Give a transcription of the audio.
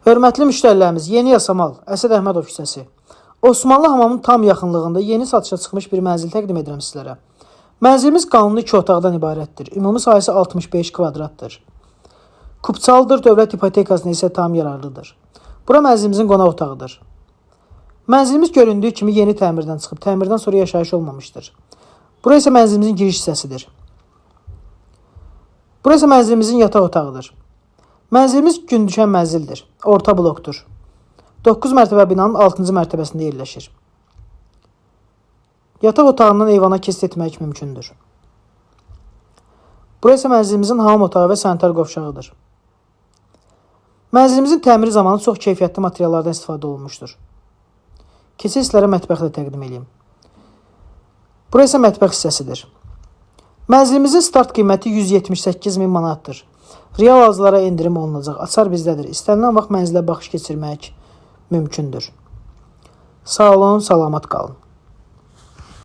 Hörmətli müştərilərimiz, Yeni Yasamal, Əsəd Əhmədov küçəsi. Osmanlı hamamının tam yaxınlığında yeni satışa çıxmış bir mənzil təqdim edirəm sizlərə. Mənzilimiz qanuni 2 otaqdan ibarətdir. Ümumi sahəsi 65 kvadratdır. Kupçalıdır, dövlət ipotekasına isə tam yararlıdır. Bura mənzilimizin qonaq otağıdır. Mənzilimiz göründüyü kimi yeni təmirdən çıxıb, təmirdən sonra yaşayış olmamışdır. Bura isə mənzilimizin giriş hissəsidir. Bura isə mənzilimizin yataq otağıdır. Mənzilimiz gün düşən mənzildir. Orta blokdur. 9 mərtəbə binanın 6-cı mərtəbəsində yerləşir. Yataq otağından eyvana keçid etmək mümkündür. Bura isə mənzilimizin hamam otağı və sanitar qovşağıdır. Mənzilimizin təmiri zamanı çox keyfiyyətli materiallardan istifadə olunmuşdur. Keçək sizlərə mətbəxi də təqdim edeyim. Bura isə mətbəx hissəsidir. Mənzilimizin start qiyməti 178 min manatdır. Real alıcılara endirim olunacaq. Açar bizdədir. İstənilən vaxt mənzilə baxış keçirmək mümkündür. Sağ olun, salamat qalın.